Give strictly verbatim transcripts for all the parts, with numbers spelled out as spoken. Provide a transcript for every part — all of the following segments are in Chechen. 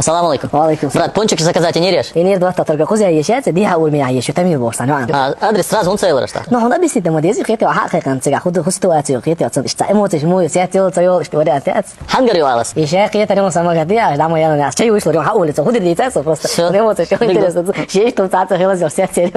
Салам алейкум. Ва алейкум салам. Брат, пончики заказать ийнер еш? Ийнер, два татарга куз я ешать, диха ур меня ешать, тамир борсан. А, адрес сразу он цайлар ашта. Ну, он объяснить ему дези, хете, ха, хекан цига, худ, худ ситуацию, хете, цен, ишта эмоции, ему, сет, цел, цел, что вариант, цен. Хангар ю алас. Ещё хете, рема сама гади, а, дама я, я, чей вышло, рема, улица, худ, децать, просто. Всё. Эмоции, что Бегу. Интересно. Ещё что, цаца, хела, всё, сет, цел.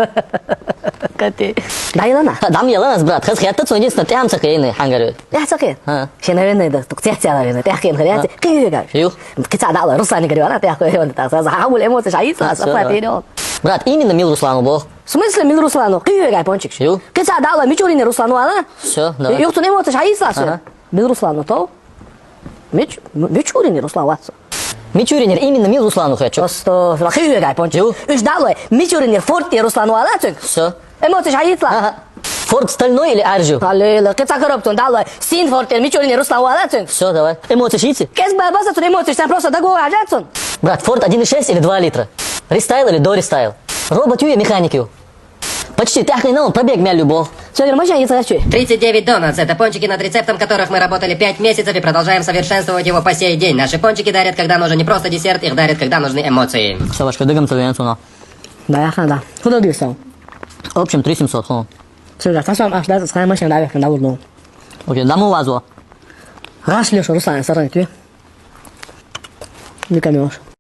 Кати. Да, Илана. Дам яланас, брат. Хаз хетта цун единственно тямца хейны хангар ю. Я, цаке. А. Ше, наверное, да, тук цет, цел, наверное, тях, хен, хрен, А. Кига. Ю. Кица дала, Руслан не говорила, тях, хен, так, сразу, ха, уле эмоции, шаиса, А, всё, сапа, давай. переон. Брат, именно мил Руслану бог. В смысле, мил Руслану? Кига, пончик. Ю. Кица дала, Мичурини Руслану, ала? Всё, давай. Юхтун эмоции, шаиса, всё. Ага. Мил Руслану, то? Мич, Мичурини Руслан, ватсо. Мичуринер именно мил Руслану хочу. Просто, ла, кига, пончик. Ю. Уж дала, Мичурини Форти Руслану, ала, цен. Всё. Эмоции, шаиса. Ага. Форд стальной или аржу? Алло, кица коробцун дала, син Форти, Мичурини Руслан, ала, цен. Всё, давай. Эмоции шиити? Кес бабаса, цун эмоции, сен просто договор, цен. Брат, Форд один и шесть или два литра? Рестайл или до рестайл? Робот ю или механик ю? Почти тяхный, но пробег мя любого. Всё, машина, я хочу. Тридцать девять Donuts — это пончики, над рецептом которых мы работали пять месяцев и продолжаем совершенствовать его по сей день. Наши пончики дарят, когда нужен не просто десерт, их дарят, когда нужны эмоции. Савашка, дыгам целуем суна. Да, я хана. Куда двигался? В общем, три семьсот, хо. Всё, да, сам аж, да, с машиной, да, я хана, да. Окей, даму вазу. Раз, Лёша, Руслан, сорван, ты. Не камёш.